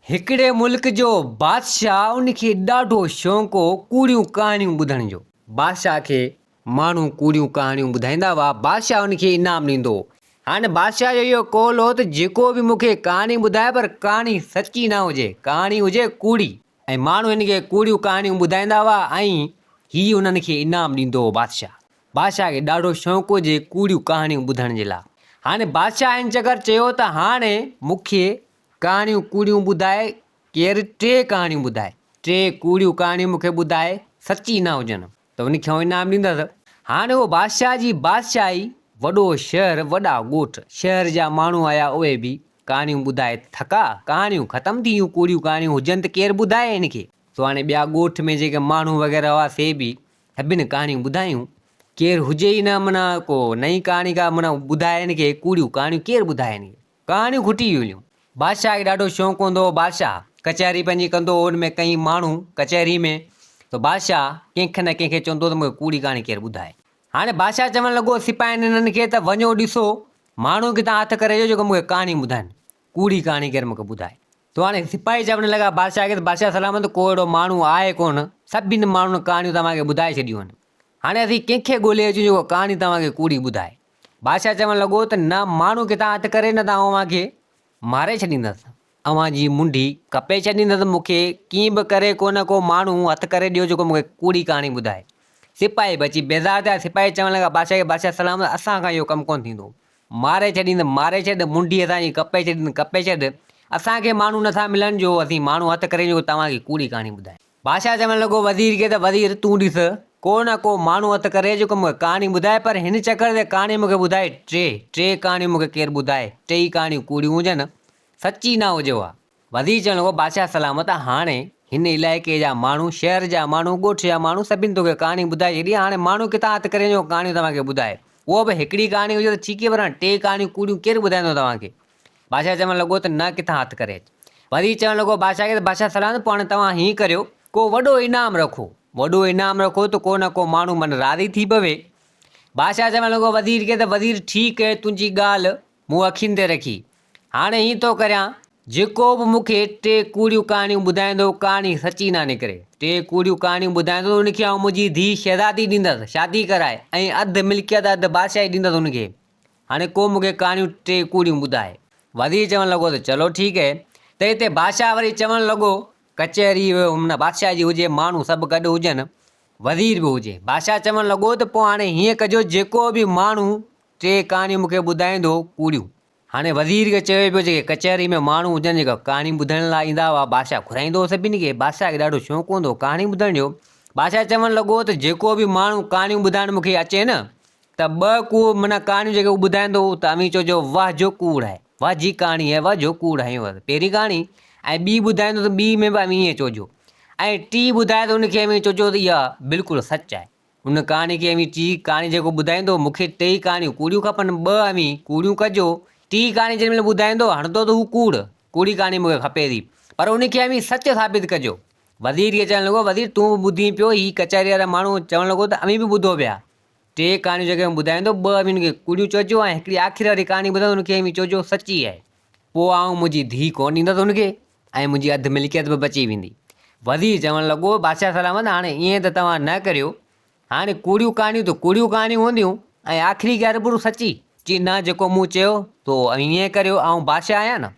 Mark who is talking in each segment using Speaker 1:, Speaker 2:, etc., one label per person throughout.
Speaker 1: هڪڙي ملڪ جو بادشاهه ان کي ڏاڍو شوق هو ڪوڙيون ڪهاڻيون ٻڌڻ جو. بادشاهه کي ماڻهو ڪوڙيون ڪهاڻيون ٻڌائيندا هئا، بادشاهه ان کي انعام ڏيندو هو. هاڻي بادشاهه جو اهو قول هو ته جيڪو به مون کي ڪهاڻي ٻڌائي پر ڪهاڻي سچي نه هجي، ڪهاڻي هجي ڪوڙي. ۽ ماڻهو هن کي ڪوڙيون ڪهاڻيون ٻڌائيندا هئا ۽ هي انهن کي انعام ڏيندو هو بادشاهه. بادشاهه کي ڏاڍو شوق هو جي ڪوڙيون ڪهاڻيون ٻڌڻ جي لاء. هاڻي بادشاهه هن چڪر چيو ته هاڻي مون کي ڪهاڻيون ڪوڙيون ٻڌائي، ڪير ٽي ڪهاڻيون ٻڌائي، ٽي ڪوڙيون ڪهاڻيون مون کي ٻڌائي، سچي نه هجن، ته ان کي آئون انعام ڏيندس. هاڻي اهو بادشاهه جي بادشاهي، وڏو شهر، وڏا ڳوٺ، شهر جا ماڻهو آيا، اهي به ڪهاڻيون ٻڌائي ٿڪا، ڪهاڻيون ختم ٿي ويون، ڪوڙيون ڪهاڻيون هجن ته ڪير ٻڌائي هن کي. سو هاڻي ٻيا ڳوٺ ۾ جيڪي ماڻهو وغيره هئا، سي به سڀني ڪهاڻيون ٻڌايون، ڪير هجي ئي نه معنيٰ ڪو نئين ڪهاڻي ڪا معنيٰ ٻڌائي هن کي، ڪوڙيون ڪهاڻيون ڪير ٻڌائي هن کي. ڪهاڻيون کٽي ويون. بادشاهه کي ڏاڍو شوق هوندو هو. بادشاهه ڪچهري پنهنجي ڪندو هو. ان ۾ ڪئين ماڻهو ڪچهري ۾ ته بادشاهه ڪنهن کي نه ڪنهن کي چوندو هو ته مون کي ڪوڙي ڪهاڻي ڪير ٻڌائي. هاڻي بادشاهه چوڻ لڳو سپاهين انهن کي ته وڃو ڏسو ماڻهو ڪٿان هٿ ڪري اچو جيڪو مون کي ڪهاڻي ٻڌائين. ڪوڙي ڪهاڻي ڪير مون کي ٻڌائي. ته هاڻي سپاهي چوڻ لڳا بادشاهه کي ته بادشاهه سلامت ڪو اهڙو ماڻهو آهي ڪونه. سڀني ماڻهن ڪهاڻيون توهان کي ٻڌائي ڇڏيون آهن. هاڻي اسين ڪنهن کي ڳولي اچون جيڪو ڪهاڻي توهان کي ڪوڙي ٻڌائي. بادشاهه چوڻ لڳو ته نه ماڻهو ڪٿان هٿ ڪري نه ته آئون اوهان کي ماري ڇڏيندس، اوهان جي منڍي ڪپي ڇڏيندس، مون کي ڪيئن به ڪري ڪو نه ڪو ماڻهو هٿ ڪري ڏيو جيڪو مون کي ڪوڙي ڪهاڻي ٻڌائي. سپاهي به اچي بيزار ٿيا، سپاهي چوڻ لڳا بادشاهه کي بادشاهه سلامت اسان کان اهو ڪم ڪونه ٿيندو، ماري ڇڏيندس ماري ڇڏ، منڍي اسان جي ڪپي ڇڏيندس ڪپي ڇڏ، اسان کي ماڻهو نٿا ملن جو اسين ماڻهو هٿ ڪري جيڪو توهان کي ڪوڙي ڪهاڻي ٻڌائي. بادشاهه چوڻ لڳو وزير کي ته وزير تون ڏس ڪو نه ڪو ماڻهو هٿ ڪري جيڪو مون کي ڪهاڻي ٻڌائي پر هن چڪر تي ڪهاڻي مون کي ٻڌائي ٽي ٽي ڪهاڻيون مون کي ڪير ٻڌائي ٽيئي ڪهاڻيون ڪوڙيون هجن سچي نه هجي اها. وزير چوڻ لڳو بادشاهه سلامت هاڻي هن علائقي جا ماڻهو شهر جا ماڻهو ڳوٺ جا ماڻهو سڀني توکي ڪهاڻي ٻڌائي ڇڏي هاڻي ماڻهو ڪٿان هٿ ڪري جو ڪهاڻيون توهان کي ٻڌائي اهو به هڪڙي ڪهاڻي هجي ته ٺيڪ پر هاڻي ٽي ڪهاڻيون ڪوڙيون ڪير ٻڌائيندو توهان کي. بادشاهه چوڻ لڳو ته نه ڪٿان هٿ ڪري اچ. وزير چوڻ لڳو بادشاهه کي ته بادشاهه سلامت پوء هاڻي توهان هيئن ڪريو ڪو وڏو انعام رکو، وڏو انعام رکو ته ڪو نه ڪو ماڻهو من راضي ٿي پوي. بادشاهه چوڻ لڳو وزير کي ته وزير ٺيڪ اهي تنهنجي ڳالهه مون اکين تي رکي. هاڻي هيئن ٿو ڪريان جيڪو به مون کي ٽي ڪوڙيون ڪهاڻيون ٻڌائيندو ڪهاڻي سچي نه نڪري ٽي ڪوڙيون ڪهاڻيون ٻڌائيندو ته ان کي آئون منهنجي ڌيء شهزادي ڏيندس شادي ڪرائي ۽ اڌ ملڪيت اڌ بادشاهي ڏيندس ان کي. هاڻي ڪو مون کي ڪهاڻيون ٽي ڪوڙيون ٻڌائي. وزير چوڻ لڳو ته چلو ٺيڪ هي. ته هتي بادشاهه وري چوڻ لڳو، ڪچهري معنيٰ بادشاهه جي هجي، ماڻهو سڀ گڏ هجن، وزير به هجي. بادشاهه چوڻ لڳو ته پوء هاڻي هيئن ڪجو جيڪو به ماڻهو ٽي ڪهاڻيون مون کي ٻڌائيندو ڪوڙيون. هاڻي وزير کي چوي پيو جيڪي ڪچهري ۾ ماڻهو هجن جيڪا ڪهاڻي ٻڌڻ لاء ايندا هئا، بادشاهه گهرائيندو هو سڀني کي، بادشاهه کي ڏاڍو شوق هوندو هو ڪهاڻي ٻڌڻ جو. بادشاهه چوڻ لڳو ته جيڪو به ماڻهو ڪهاڻيون ٻڌائڻ مون کي اچي نه ته ٻه ڪوڙ معنيٰ ڪهاڻيون جيڪي هو ٻڌائيندو هو ته اوهين چئجو واهه جو ڪوڙ آهي، واهه جي ڪهاڻي آهي، واهه جو ڪوڙ هنيو اٿس. پهرين ڪهاڻي ۽ ٻي ٻڌائيندو ته ٻي ۾ به اوهين ائين چئجو ۽ ٽي ٻڌائي ته ان کي اوهين چئجو ته اها بلڪل سچ آهي. ان ڪهاڻي کي اوهين ٽي ڪهاڻي جيڪو ٻڌائيندو مون کي ٽيئي ڪهاڻيون ڪوڙيون کپن، ٻه اوهين ڪوڙيون ڪجو، ٽي ڪهاڻي جنهن مهل ٻڌائيندو هڻندو ته هو ڪوڙ، ڪوڙي ڪهاڻي مون کي کپي ٿي پر ان کي اوهين سچ ثابت ڪجو. وزير کي چوڻ لڳو وزير تون به ٻڌين پيو هي ڪچهري وارا ماڻهو چوڻ لڳو ته اوهين به ٻڌو پيا. ٽي ڪهاڻيون جيڪي ٻڌائيندو، ٻه اوهين کي ڪوڙيون چئجو ۽ هڪڙي آخر واري ڪهاڻي ٻڌائيندو ان کي اوهين چئجو سچي آهي. پوء آئون منهنجي ڌيء ڪونه ڏيندس هن کي ۽ منهنجي اڌ ملڪيت به بچي ويندي. وزير چوڻ لڳو، بادشاهه سلامت هاڻي ائين ته توهان نه ڪريو. هاڻي ڪوڙيون ڪهاڻيون ته ڪوڙيون ڪهاڻيون هونديون ۽ آخري ڳالهه ربرو سچي. چي نه جيڪو مون چيو سو اوهين ائين ڪريو، آئون بادشاهه آهيان نه.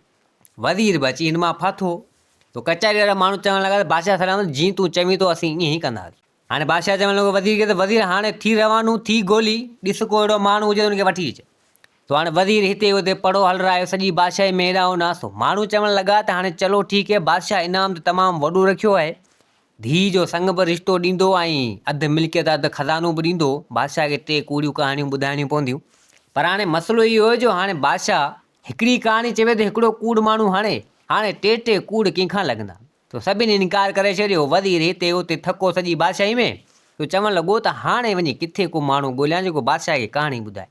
Speaker 1: وزير به اچي هن مان ڦاٿو. ته ڪچهري وارا ماڻهو چوڻ لڳا ته بادشاهه سلامت جيئن تون چوين ٿو اسين ائين ئي ڪنداسين. هاڻي بادشاهه چوڻ لڳو وزير کي ته وزير هاڻي ٿي روانو ٿي گولي ڏس ڪو اهڙو ماڻهو هجي ته ان کي وٺي اچ. سو هاڻي وزير هتي هتي پڙهو هلرايو سڄي بادشاهي ۾ هيڏانهن هوڏانهن سو ماڻهو چوڻ لڳا ته هاڻي چلو ٺيڪ هي بادشاهه انعام ته تمام وڏو رکيو آهي ڌيء جو سڱ به رشتو ڏيندو ۽ اڌ ملڪيت اڌ خزانو به ڏيندو بادشاهه کي ٽي ڪوڙيون ڪهاڻيون ٻڌائڻيون پونديون پر هاڻي مسئلو اهو هو جو هاڻي بادشاهه هڪڙي ڪهاڻي چوي ته هڪڙو ڪوڙ ماڻهو هڻي هاڻي ٽي ٽي ڪوڙ ڪنهن کان لڳندا. تو سڀني انڪار ڪري ڇڏيو. وزير هتي اتي ٿڪو سڄي بادشاهي ۾، تو چوڻ لڳو ته هاڻي وڃي ڪٿي ڪو ماڻهو ڳوليان جيڪو بادشاهه کي ڪهاڻي ٻڌائي.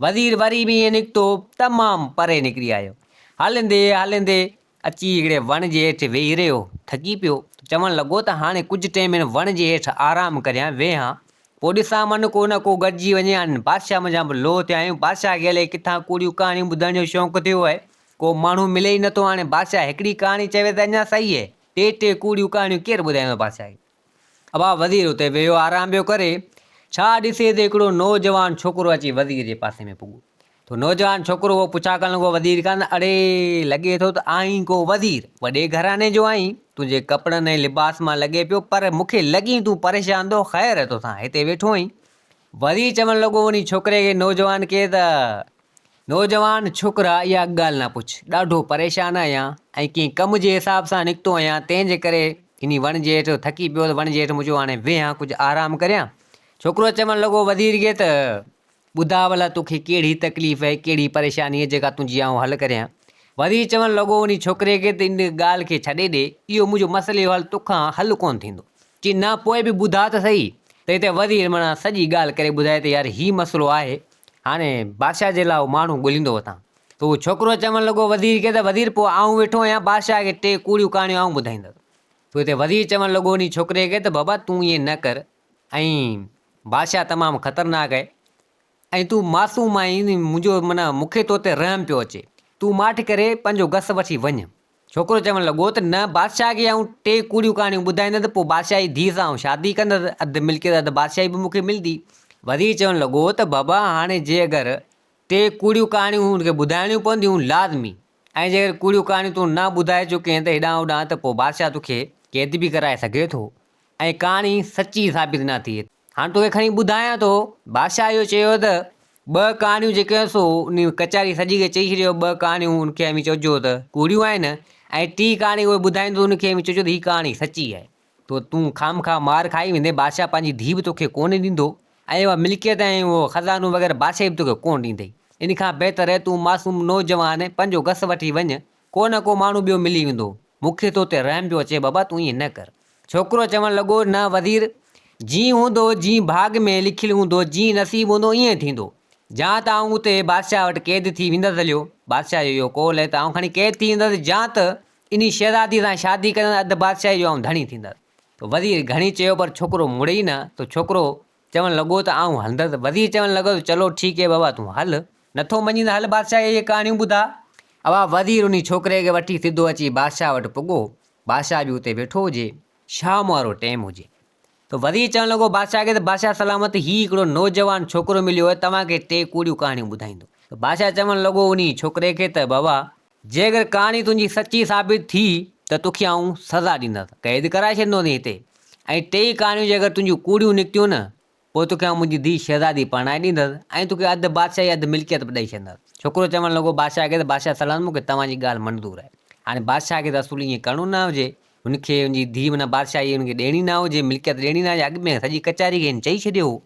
Speaker 1: وزير وري به ائين نڪتو، تمام پري نڪري آيو. هلندي هلندي اچي هڪڙي وڻ جي هيٺ ويهي رهيو. ٿڪي پيو. تو چوڻ لڳو ته هاڻي ڪجهه ٽيم هن وڻ جي هيٺ آرام ڪريان، ويهان. پوء ڏسان من ڪو نه ڪو گڏجي وڃي. هاڻي بادشاهه منجهان به لوهه ٿيا آهيون. بادشاهه کي الائي ڪٿان ڪوڙيون ڪهاڻيون ٻڌڻ جو شوق ٿيو آهي. ڪو ماڻهو ملي ئي نٿو. هاڻي بادشاهه هڪڙي ڪهاڻي چوي ته اڃا صحيح اهي، ٽي ٽي ڪوڙيون ڪهاڻيون ڪير ٻڌائيندو بادشاهه کي؟ ابا وزير اتي ويهيو آرام پيو ڪري. ڇا ڏسي ته هڪڙو نوجوان ڇوڪرو اچي وزير جي پاسي ۾ پڳو. ته نوجوان ڇوڪرو اهو پڇا ڪرڻ لڳو وزير کان ته اڙي لڳي ٿو ته آهين ڪو وزير، وڏي گهراڻي جو آهين، تنهنجي ڪپڙن ۽ لباس مان لڳي پيو، پر مون کي لڳين تون پريشان ٿو، خير توسان هتي ويٺو آهين. وزير چوڻ لڳو انهي ڇوڪري کي نوجوان کي ته نوجوان ڇوڪرا اها ڳالهه نه پڇ، ڏاڍو پريشان آهيان ۽ ڪنهن ڪم جي حساب سان نڪتو آهيان، تنهن جي ڪري انهي وڻ جي هيٺ ٿڪي پيو ته وڻ جي هيٺ منهنجو هاڻي ويهان ڪجهه آرام ڪريان. ڇوڪرو چوڻ لڳو وزير کي ته ٻڌاء ڀلا توکي ڪهڙي تڪليف آهي، ڪهڙي پريشاني آهي جيڪا تنهنجي آئون حل ڪريان. وزير چوڻ لڳو انهي ڇوڪري کي ته ان ڳالهه کي ڇڏي ڏي، اهو منهنجو مسئلي جو حل توکان حل ڪونه ٿيندو. چي نه پوء به ٻڌاء ته سهي. ته هتي وزير معنيٰ سڄي ڳالهه ڪري ٻڌائي ته يار هي مسئلو آهي، هاڻي بادشاهه جي لاء ماڻهو ڳوليندو وتان. ته اهو ڇوڪرو چوڻ لڳو وزير کي ته وزير پوء آئون ويٺو آهيان بادشاهه کي ٽي ڪوڙيون ڪهاڻيون آئون ٻڌائيندس. ته هتي وزير چوڻ لڳو انهي ڇوڪري کي ته بابا تون ائين نه ڪر ۽ بادشاهه تمام خطرناڪ آهي ۽ تون معصوم آهين منهنجو معنيٰ مون کي تو تي رحم پيو اچي تون ماٺ ڪري پنهنجو گس وٺي وڃ. ڇوڪرو چوڻ لڳو ته نه بادشاهه کي آئون ٽي ڪوڙيون ڪهاڻيون ٻڌائيندس پوء بادشاهه جي ڌيء سان آئون شادي ڪندس، اڌ ملڪيت اڌ بادشاهي به مون کي ملندي. وزير چوڻ لڳو ته بابا هاڻي جي اگر ٽي ڪوڙيون ڪهاڻيون هن کي ٻڌائڻيون پونديون لازمي ۽ جيڪر ڪوڙيون ڪهاڻيون تون نه ٻڌائي چڪين ته هيڏانهن هوڏانهن ته پوء بادشاهه توکي قيد به ڪرائي سگهي ٿو ۽ ڪهاڻي سچي ثابت نه ٿئي. هاڻ توکي کڻي ٻڌايان ٿو. بادشاهه اهو چيو ته ٻه ڪهاڻيون جيڪي آهن سو انهي ڪچهري سڄي کي چئي ڇڏيو ٻه ڪهاڻيون ان کي اوهين چئجو ته ڪوڙيون آهن ۽ ٽين ڪهاڻي اهي ٻڌائيندو ان کي اوهين چئجو ته هي ڪهاڻي سچي آهي ته تون خامخواه مار کائي ويندين بادشاهه پنهنجي ڌيء به توکي ڪونه ڏيندو ۽ اها ملڪيت ۽ اهو خزانو وغيره بادشاهي به توکي ڪونه ڏيندئي ان کان بهتر آهي تون معصوم نوجوان پنهنجو گس وٺي وڃ ڪو نه ڪو ماڻهو ٻيو ملي ويندو مون کي تو تي رحم پيو اچي بابا تون ائين نه ڪر. ڇوڪرو چوڻ لڳو، نه وزير، جيئن هوندو، جيئن ڀاڳ ۾ لکيل هوندو، جيئن نصيب هوندو، ائين ٿيندو. جان ته آئون اتي بادشاهه وٽ قيد ٿي ويندس هليو. بادشاهه جو اهو قول آهي ته آئون کڻي قيد ٿي ويندس، جان ته انهي شهزاديء سان شادي ڪندس، اڌ بادشاهيء جو آئون ڌڻي ٿيندس. ته وزير گهڻي چيو پر ڇوڪرو مڙي ئي نه، ته ڇوڪرو چوڻ لڳو ته آئون هلندس. وزير چوڻ لڳو ته چلو ٺيڪ هي بابا تون هل. نٿو مڃين ته هل بادشاهه کي اهي ڪهاڻيون ٻڌاء. اها وزير انهي ڇوڪري کي وٺي سڌو اچي بادشاهه وٽ پڳو. بادشاهه به اتي ويٺو هجي، شام وارو ٽيم هجي ته وزير چوڻ لڳو بادشاهه کي ته بادشاهه سلامت هي هڪڙو نوجوان ڇوڪرو مليو آهي توهان کي ٽي ڪوڙيون ڪهاڻيون ٻڌائيندو ته بادشاهه چوڻ لڳو انهي ڇوڪري کي ته بابا جيڪر ڪهاڻي تنهنجي سچي ثابت ٿي ته توکي آئون سزا ڏيندس قيد ڪرائي ڇڏيندوسين هتي ۽ ٽيئي ڪهاڻيون جيڪر تنهنجون ڪوڙيون نڪتيون نه پوء توکي آئون منهنجي ڌيء شهزادي پرڻائي ڏيندس ۽ توکي اڌ بادشاهي اڌ ملڪيت به ڏئي ڇڏيندس. ڇوڪرو چوڻ لڳو بادشاهه کي ته بادشاهه سلامت مون کي توهان جي ڳالهه منظور آهي. هاڻي باادشاهه کي ته اصول ائين ڪرڻو نه هجي. هن کي هن جي ڌيء معنيٰ بادشاهي هن کي ڏيڻي نه هجي، ملڪيت ڏيڻي نه هجي. اڳ ۾ سڄي ڪچهري کي هن چئي ڇڏيو هو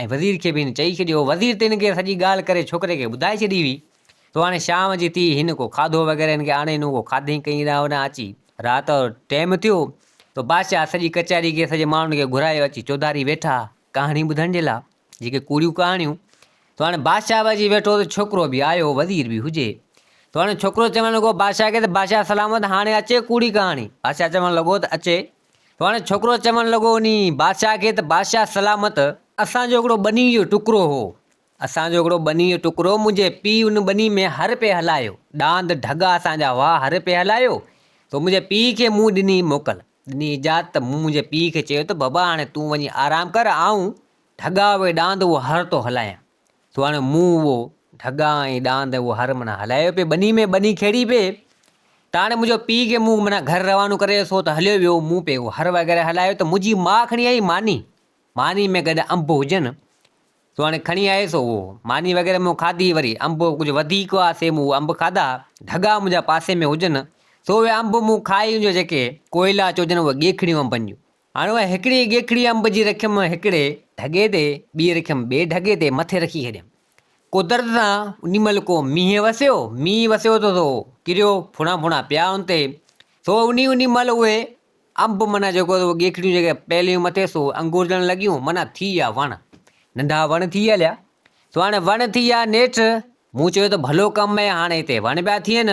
Speaker 1: ۽ وزير کي به هن چئي ڇڏيو هو. وزير ته هن کي سڄي ڳالهه ڪري ڇوڪري کي ٻڌائي ڇڏي هئي. ته هاڻي شام جي ٿي هن ڪو کاڌو وغيره هن کي آڻي ڏنو ڪو کاڌئين ڪئين هيڏانهن هوڏانهن اچي رات جو ٽيم ٿيو ته بادشاهه سڄي ڪچهري کي سڄي ماڻهن کي گهرايو اچي چوڌاري ويٺا ڪهاڻي ٻڌڻ جي لاء جيڪي ڪوڙيون ڪهاڻيون ته هاڻي بادشاهه به اچي ويٺو ته ڇوڪرو به آيو وزير به هجي ته هاڻي ڇوڪرو چوڻ لڳو بادشاهه کي ته بادشاهه سلامت هاڻي اچي ڪوڙي ڪهاڻي بادشاهه چوڻ لڳو ته اچي ته هاڻي ڇوڪرو چوڻ لڳو انهي بادشاهه کي ته بادشاهه سلامت اسان جو هڪڙو ٻني جو ٽڪرو هو اسان جو هڪڙو ٻنيء جو ٽڪرو منهنجي پيء ان ٻني ۾ هر پئي هلايو. ڏاند ڍڳا اسان جا هئا، هر پئي هلايو. سو منهنجي پيء کي مون ڏني موڪل، ڏني اجازت ته مون منهنجي پيء کي چيو ته بابا هاڻي تون وڃي آرام ڪر، آئون ڍڳا اهي ڏاند اهو هر ٿو هلايان. سو هاڻي مون اهو ڍڳا ۽ ڏاند اهو هر معنيٰ هلايو پئي ٻني ۾ ٻني کيڙي پئي ته هاڻي منهنجو پيء کي مون معنيٰ گهر روانو ڪري سو ته هليو ويو. مون پئي اهو هر وغيره هلايو ته منهنجي ماء کڻي آئي ماني، ماني ۾ گڏ انب هجن. سو هاڻي کڻي آيس اهو ماني وغيره مون کاڌي وري انب ڪجهه وڌيڪ هئا سي مون انب کاڌا ڍڳا منهنجا پاسي ۾ هجن سو اهي انب مون کائي ان جو جيڪي ڪوئلا چئجن اهي ڳيکڙيون انبن جون هاڻي اها هڪڙي ڳيکڙي انب جي رکيم هڪڙي ڍڳي تي ٻي رکيم ٻئي ڍڳي تي مٿي رکي ڇڏيم قدرت سان انهي مهل ڪو مينهن وسيو مينهن وسيو ته سو ڪريو ڦڻا ڦڻا پيا ان تي سو انهي انهي مهل اهي انب معنيٰ جيڪو اهي ڳيکڙيون جيڪي پيليون مٿي سو انگورجڻ لڳيون معنيٰ ٿي ويا وڻ ننڍا وڻ ٿي هليا سو هاڻي وڻ ٿي ويا نيٺ مون چيو ته ڀلو ڪم آهي هاڻي هتي وڻ پيا ٿين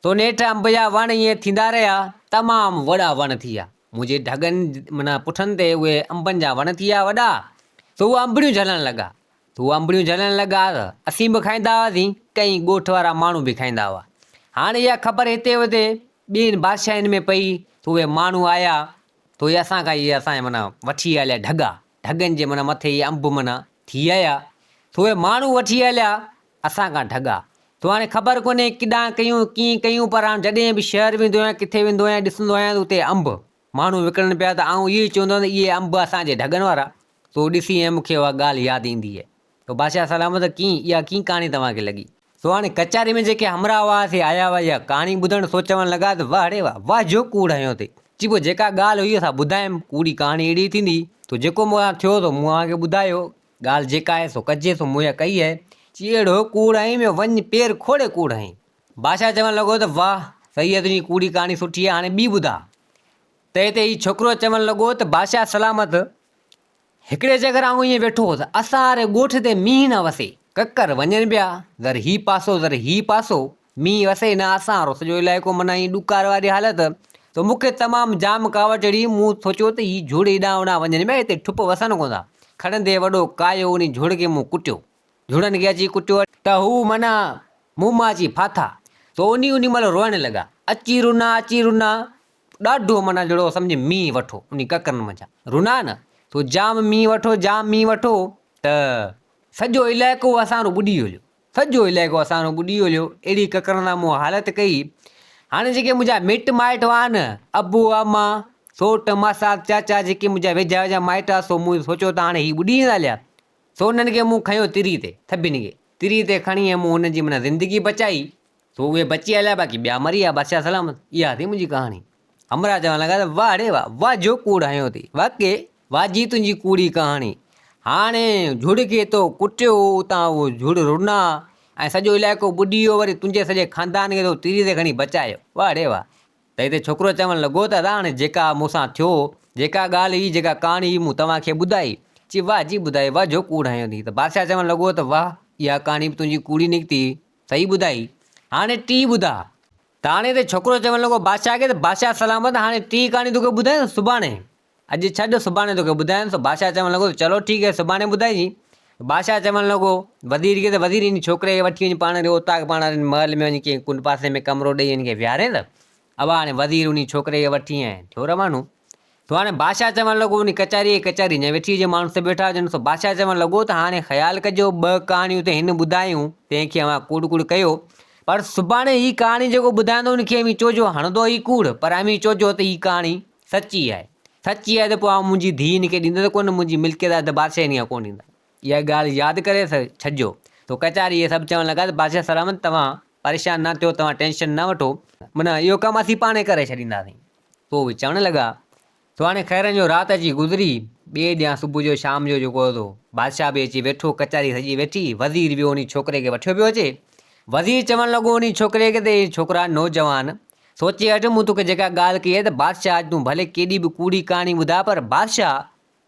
Speaker 1: سو نيٺ انب جا وڻ ائين ٿيندا رهيا تمام وڏا وڻ ٿي ويا منهنجي ڍڳن معنيٰ پٺن تي اهي انبن جا وڻ ٿي ويا وڏا سو اهي انبڙيون جهلڻ لڳا سو اهي انبڙيون جهلڻ لڳا ته اسين به کائيندا هئاسين ڪئين ڳوٺ وارا ماڻهو به کائيندا هئا. هاڻي اها خبر هتي هتي ٻين بادشاهين ۾ پئي ته اهي ماڻهو آيا ته اهي اسان کان اهي اسان جا معنيٰ وٺي هليا ڍڳا، ڍڳن جي معنيٰ مٿي اهي انب معنيٰ ٿي آيا ته اهي ماڻهو وٺي هليا اسان کان ڍڳا. ته هاڻي خبر ڪونهي ڪيڏانهن ڪيون ڪيئن ڪيون پر هاڻي جڏهن به شهر ويندو آهيان ڪٿي ويندو آهيان ڏسندو آهيان ته اتي انب ماڻهو وڪڻن پيا ته آئون اهو ئي چوندو آهيان ته اهي انب اسان جي ڍڳن وارا. سو ڏسي ۽ مون کي اها ڳالهه ياد ايندي آهي. ته بادشاهه سلامت ڪيئن اها ڪيئن ڪهاڻي توهان کي لڳي؟ سو هاڻي ڪچهري ۾ جيڪي همراهه هئا سي آيا هئا اها ڪهاڻي ٻڌڻ سو چوڻ لڳا ته واهه ڙي واهه، واهه جو ڪوڙ هنيو اٿئي. چي پوء جيڪا ڳالهه هئي سا ٻڌايم، ڪوڙي ڪهاڻي اهڙي ٿيندي. سو جيڪو مون سان ٿيو سو مون اوهان کي ٻڌايو، ڳالهه جيڪا آهي سو ڪجي سو مون اها ڪئي آهي. چي اهڙو ڪوڙ هنئين ميو وڃ پير کوڙي ڪوڙ هنئين. بادشاهه چوڻ لڳو ته واهه صحيح آهي تنهنجي ڪوڙي ڪهاڻي سٺي آهي هاڻي ٻي ٻڌاء. تنهن تي هي ڇوڪرو چوڻ لڳو ته بادشاهه سلامت! هڪڙي چڪر آئون ائين ويٺو هوس، اسان واري ڳوٺ تي مينهن نه وسي، ڪڪر وڃن پيا، ذر هي پاسو ذر هي پاسو، مينهن وسي نه، اسان وارو سڄو علائقو معنيٰ ائين ڏڪار واري حالت، ته مون کي تمام جام ڪاوڙ چڙهي، مون سوچيو ته هي جهڙ هيڏانهن هوڏانهن وڃن پيا، هتي ٺپ وسن ڪونه ٿا، کڻندي وڏو ڪايو انهي جهڙ کي مون ڪٽيو، جهڙن کي اچي ڪٽيو ته هو معنيٰ مون مان اچي ڦاٿا، ته انهي انهي مهل روئڻ لڳا، اچي رنا اچي رنا، ڏاڍو معنيٰ جهڙو سمجهه مينهن وٺو انهي ڪڪرن منجهان رنا نه تو جام مينهن وٺو جام مينهن وٺو ته سڄو علائقو اسان رو ٻڏي هليو سڄو علائقو اسان رو ٻڏي هليو اهڙي ڪڪرن سان مون حالت ڪئي هاڻي جيڪي منهنجا مٽ مائٽ هئا نه ابو اما سوٽ ماسات چاچا جيڪي منهنجا ويجها ويجها مائٽ هئا سو مون سوچيو ته هاڻي هي ٻڏي ويندا هليا سو انهن کي مون کنيو تري تي سڀني کي تري تي کڻي ۽ مون انهن جي معنيٰ زندگي بچائي سو اهي بچي هليا باقي ٻيا مري ويا بادشاهه سلامت اها ٿي منهنجي ڪهاڻي. همراهه چوڻ لڳا ته واهه ڙي واهه، واهه جو ڪوڙ هنيو اٿئي، واقعي واهه جي تنهنجي ڪوڙي ڪهاڻي. هاڻي جهڙ کي تو ڪٽيو اتان اهو جهڙ رنا ۽ سڄو علائقو ٻڏي ويو وري تنهنجي سڄي خاندان کي تو تري تي کڻي بچايو، واهه ڙي واهه. ته هتي ڇوڪرو چوڻ لڳو ته ادا هاڻي جيڪا مون سان ٿيو، جيڪا ڳالهه هئي، جيڪا ڪهاڻي هئي مون توهان کي ٻڌائي. چي واهه جي ٻڌائي، واهه جو ڪوڙ هنيو اٿئي. ته بادشاهه چوڻ لڳو ته واهه اها ڪهاڻي به تنهنجي ڪوڙي نڪتي. صحيح ٻڌائي، هاڻي ٽي ٻڌاء. ته هاڻي ته ڇوڪرو چوڻ لڳو بادشاهه کي ته بادشاهه سلامت هاڻي ٽي ڪهاڻي توکي ٻڌايان سڀاڻي. اڄ ڇڏ سڀاڻي توکي ٻڌايان. سو بادشاهه چوڻ لڳو ته چلو ٺيڪ آهي سڀاڻي ٻڌائجين. بادشاهه چوڻ لڳو وزير کي ته وزير هن ڇوڪري کي وٺي وڃ پاڻ ڏي اوطاق پاڻ واري محل ۾ وڃي ڪنهن ڪنڊ پاسي ۾ ڪمرو ڏئي هن کي ويهارين ته ابا هاڻي وزير انهي ڇوڪري کي وٺي ۽ ٿيو روانو. سو هاڻي بادشاهه چوڻ لڳو انهي ڪچهريء کي ڪچهري اڃا ويٺي هجي ماڻهو سڀ ويٺا هجن. سو بادشاهه چوڻ لڳو ته هاڻي خيال ڪجو ٻه ڪهاڻيون ته هن ٻڌايون تنهن کي اوهان ڪوڙ ڪوڙ ڪيو پر سڀاڻي هي ڪهاڻي جيڪو ٻڌائيندو ان کي اوهين چوجو هڻندو هي ڪوڙ پر اوهين چوجو ته هي ڪهاڻي سچي آهي. سچي آهي ته پوء آئون منهنجي ڌيء هن کي ڏيندس ڪونه منهنجي ملڪيت آهي ته بادشاهه هن کان ڪونه ڏيندا. اها ڳالهه ياد ڪري ڇڏجو. سو ڪچهري اهي سڀ چوڻ لڳا ته بادشاهه سلامت توهان پريشان نه ٿيو، توهان ٽينشن نه وٺو، معنيٰ اهو ڪم اسين پاڻهي ڪري ڇڏينداسين. پوء اهي چوڻ لڳا، سو هاڻي خيرن جو رات اچي گذري، ٻئي ڏينهن صبح جو شام جو جيڪو هو بادشاهه به اچي ويٺو، ڪچهري سڄي ويٺي، وزير ويو انهي ڇوڪري کي وٺيو پيو اچي. وزير چوڻ لڳو انهي ڇوڪري کي ته اي ڇوڪرا نوجوان، سوچي وٺ مون توکي جيڪا ڳالهه ڪئي آهي ته بادشاهه اڄ تون ڀلي ڪيڏي به ڪوڙي ڪهاڻي ٻڌاء پر بادشاهه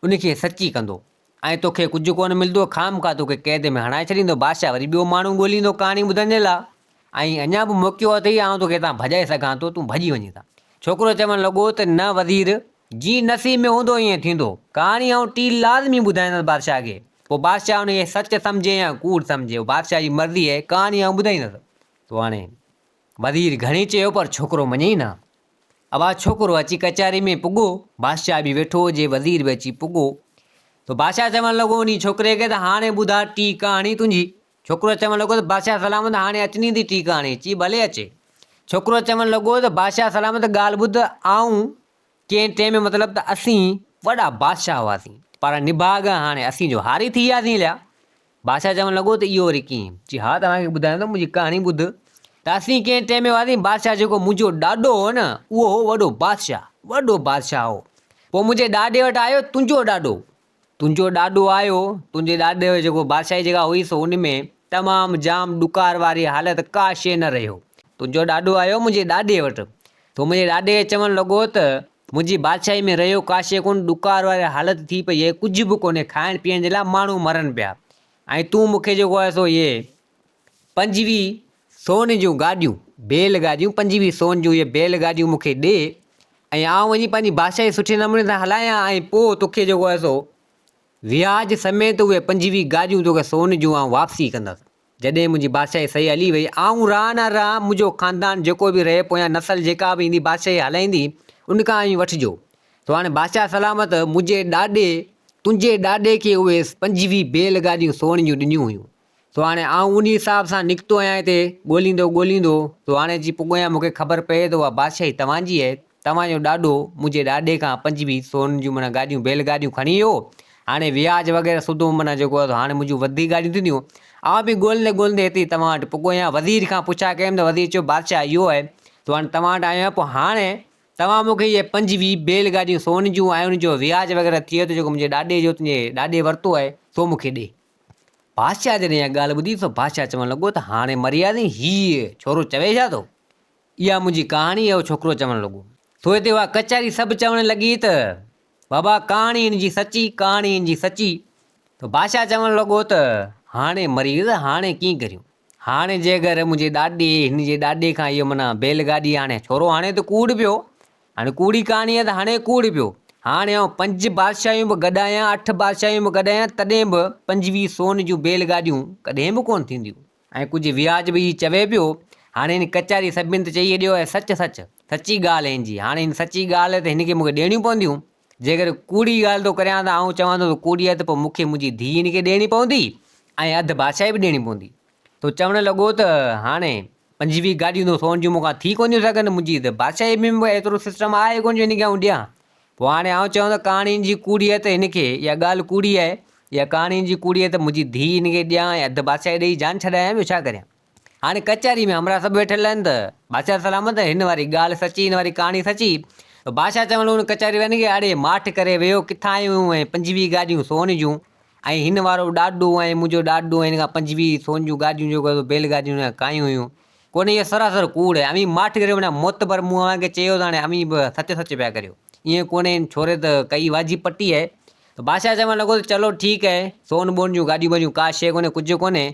Speaker 1: ان کي سچي ڪندو ۽ توکي ڪجهه ڪونه ملندو، خامخواه توکي قيد ۾ هڻائي ڇڏيندو. بادشاهه وري ٻيو ماڻهو ڳوليندو ڪهاڻي ٻڌڻ جي لاء ۽ اڃا به موقعو اٿئي، آئون توکي هتان ڀڄائي سگهان ٿو، تون ڀڄي وڃين ٿا. ڇوڪرو چوڻ لڳو ته نه وزير، جيئن نصيب ۾ هوندو ائين ٿيندو. ڪهاڻي آئون ٽي لازمي ٻڌائيندس بادشاهه کي، پوء بادشاهه ان کي سچ سمجهي يا ڪوڙ سمجهي، اهو بادشاهه جي مرضي آهي، ڪهاڻي آئون ٻڌائيندس. تو هاڻي وزير گهڻي چيو پر ڇوڪرو مڃي ئي نه. ابا ڇوڪرو اچي ڪچهري ۾ پڳو، بادشاهه به ويٺو هجي، وزير به اچي پڳو. ته بادشاهه چوڻ لڳو انهي ڇوڪري کي ته هاڻي ٻڌاء ٽي ڪهاڻي تنهنجي. ڇوڪرو چوڻ لڳو ته بادشاهه سلامت هاڻي اچني ٿي ٽي ڪهاڻي. چي ڀلي اچي. ڇوڪرو چوڻ لڳو ته بادشاهه سلامت ڳالهه ٻڌ آئون ڪنهن ٽيم ۾ مطلب ته اسين وڏا بادشاهه هئاسين پر نڀاڳ هاڻي اسين جو هاري ٿي وياسين هليا. بادشاهه چوڻ لڳو ته اهو وري ڪيئن؟ چي ها توهان کي ٻڌايان ٿو منهنجي ڪهاڻي ٻڌ ته اسين ڪنهن ٽيم ۾ هئاسين بادشاهه جيڪو منهنجو ڏاڏو هو نه اهو هو وڏو بادشاهه وڏو بادشاهه هو پوء منهنجي ڏاڏي وٽ آيو تنهنجو ڏاڏو تنهنجو ڏاڏو آيو تنهنجي ڏاڏي جو جيڪو بادشاهي جيڪا هئي سو ان ۾ تمام جام ڏڪار واري حالت ڪا شيء نه رهيو تنهنجو ڏاڏو آيو منهنجي ڏاڏي وٽ ته منهنجي ڏاڏي کي چوڻ لڳو ته، منهنجي بادشاهي ۾ رهيو ڪا شيء ڪونه، ڏڪار واري حالت ٿي پئي آهي، ڪجهه به ڪونهي، کائڻ پيئڻ جي لاء ماڻهو مرن پيا ۽ تون مون کي جيڪو آهي سو اهي 25 سون جون گاڏيون، بيل گاڏيون، 25 سون جون اهي بيل گاڏيون مون کي ڏي ۽ آئون وڃي پنهنجي بادشاهي سٺي نموني سان هلايان ۽ پوء توکي جيڪو آهي سو وياج سميت اهي 25 گاڏيون توکي سون جون آئون واپسي ڪندس. جڏهن منهنجي بادشاهي صحيح هلي وئي، آئون رهان نه رهان، منهنجو خاندان جيڪو به رهي پويان نسل جيڪا به ايندي بادشاهي هلائيندي، ان کان اوهين وٺجو. سو هاڻي بادشاهه سلامت، منهنجي ڏاڏي تنهنجي ڏاڏي کي اهي 25 بيل گاڏيون سون جون ڏنيون هيون. سو هاڻي آئون انهي حساب سان نڪتو آهيان هتي ڳوليندو ڳوليندو، سو هاڻي اچي پڳو آهيان، مون کي خبر پئي ته اها بادشاهي توهان جي آهي، توهان جو ڏاڏو منهنجي ڏاڏي کان 25 سون جون معنيٰ گاڏيون بيل گاڏيون کڻي ويو، هاڻي وياج وغيره سوڌو معنيٰ جيڪو آهي سو هاڻي منهنجون وڌيڪ ڳالهيون ٿينديون. آئون به ڳولندي ڳولندي هتي توهان وٽ پڳو آهيان. وزير کان پڇا ڪيم ته وزير چيو بادشاهه اهو آهي، سو هاڻي توهان وٽ آيو آهيان، پوء هاڻي توهان مون کي اهي 25 بيل گاڏيون سون جون ۽ ان جو وياج وغيره ٿئي ٿو جيڪو منهنجي ڏاڏي جو تنهنجي ڏاڏي ورتو آهي، سو مون کي ڏي. بادشاهه جڏهن اها ڳالهه ٻڌي سو بادشاهه چوڻ لڳو ته هاڻي مرياسين، هيء ڇورو چوي ڇا ٿو؟ اها منهنجي ڪهاڻي اهو ڇوڪرو چوڻ لڳو. سو هتي اها ڪچهري سڀ چوڻ لڳي ته بابا ڪهاڻي هن جي سچي، ڪهاڻي هن جي سچي. ته بادشاهه چوڻ لڳو ته هاڻي مري ويس، هاڻي ڪيئن ڪريون؟ هاڻي جيڪر منهنجي ڏاڏي هن جي ڏاڏي کان اهو معنيٰ بيل گاڏي هاڻي ڇورو هاڻي ته ڪوڙ پيو، هاڻي ڪوڙي ڪهاڻي آهي ته هاڻي ڪوڙ پيو. هاڻي آئون پنج بادشاهيون به گڏايان، اٺ بادشاهيون به گڏايان، تڏهن به 25 سون جون بيل گاڏيون ڪڏهن به ڪونه ٿينديون. ۽ ڪجهه وياج به هي چوي پيو. هاڻي هن ڪچهري سڀني ته چئي ڇڏيو آهي سچ سچ، سچي ڳالهه هن جي. هاڻي هن سچي ڳالهه ته هن کي مون کي ڏيڻيون پونديون. جيڪڏهن ڪوڙي ڳالهه ٿو ڪريان ته آئون چوان ٿو ته ڪوڙي آهي ته پوء مون کي منهنجي ڌيء هن کي ڏيڻي پوندي ۽ اڌ بادشاهي به ڏيڻي پوندي. سو چوڻ لڳو ته هاڻي 25 گاڏيون ته سون جون مون کان ٿي ڪونه ٿيون سگهن، منهنجي ته بادشاهي ۾ ايترو سسٽم آهي ڪونه جو هن کي آئون ڏيان. پوء هاڻي آئون چوان ته ڪهاڻي هن جي ڪوڙي آهي ته هن کي اها ڳالهه ڪوڙي آهي، اها ڪهاڻي هن جي ڪوڙي آهي ته منهنجي ڌيء هن کي ڏيان ۽ اڌ بادشاهي ڏيئي جان ڇڏايان ٻيو ڇا ڪريان. هاڻي ڪچهري ۾ همراهه سڀ ويٺل آهن ته بادشاهه سلامت هن واري ڳالهه سچي هن واري ڪهاڻي سچي. ته بادشاهه چوڻ لڳو هن ڪچهري وارن کي اڙي ماٺ ڪري ويهو ڪٿان آيون اهي 25 گاڏيون سون جون ۽ هن وارو ڏاڏو ۽ منهنجو ڏاڏو ۽ هن کان 25 سون جون گاڏيون جيڪو آهي سو بيل گاڏيون ڪاهيون هيون. ڪونهي اهو سراسر ڪوڙ آهي. اوهين ماٺ ڪريو معنيٰ معتبر مون اوهان کي چيو ته هاڻي اوهين به سچ سچ پيا ڪريو. ائين ڪونهي هن ڇوري ته ڪئي واجهي پٽي آهي. ته بادشاهه چوڻ لڳو ته چلو ٺيڪ آهي سون ٻون جون گاڏيون ٻاڏيون ڪا شيء ڪونهي ڪجهه ڪونهي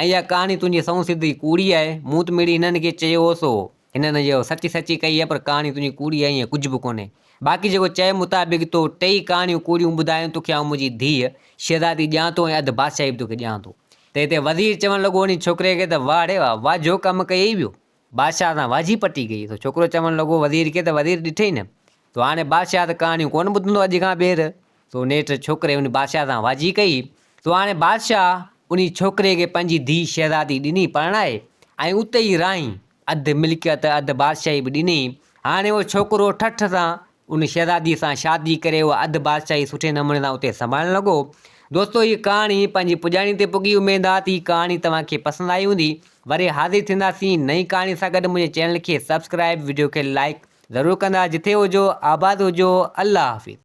Speaker 1: ۽ اها ڪهاڻي تنهنجي سنئون سڌي ڪوڙي آهي. مون ته مڙئي هنن کي چيو هو سو هنن اهو سچي سچي ڪئي آهي پر ڪهاڻي تنهنجي ڪوڙي آهي ائين ڪجهه به ڪونهي. باقي جيڪو چئي مطابق تو ٽئي ڪهاڻيون ڪوڙيون ٻڌايون توکي آئون منهنجي ڌيء شهزادي ڏيان ٿو ۽ اڌ بادشاهي به توکي ڏيان ٿو. ته هتي وزير چوڻ لڳو انهي ڇوڪري کي ته واهه ڙي واهه، واجهو ڪم ڪيئي ويو. بادشاهه سان واجهي پٽي ڪئي. سو ڇوڪرو چوڻ لڳو وزير کي ته وزير ڏٺئي نه ته هاڻي بادشاهه ته ڪهاڻيون ڪونه ٻڌندو اڄ کان ٻيهر. سو نيٺ ڇوڪري ان بادشاهه سان واجهي ڪئي. سو هاڻي بادشاهه انهي ڇوڪري کي پنهنجي ڌيء شهزادي ڏني پرڻائي ۽ اتي ئي راهين اڌ ملڪيت اڌ بادشاهي به ڏني. هاڻي اهو ڇوڪرو ٺٺ سان ان شهزادي سان شادي ڪري اها اڌ بادشاهي سٺي نموني سان اتي سنڀالڻ لڳو. دوستو هيء ڪهاڻي پنهنجي پڄاڻي تي پڳي اميد آ ته هي ڪهاڻي توهان کي پسند آئي هوندي. وري حاضر ٿينداسين نئين ڪهاڻي سان گڏ منهنجي چينل کي سبسڪرائب وڊيو کي لائيڪ ضرور ڪندا جٿي هجو آباد هجو الله حافظ.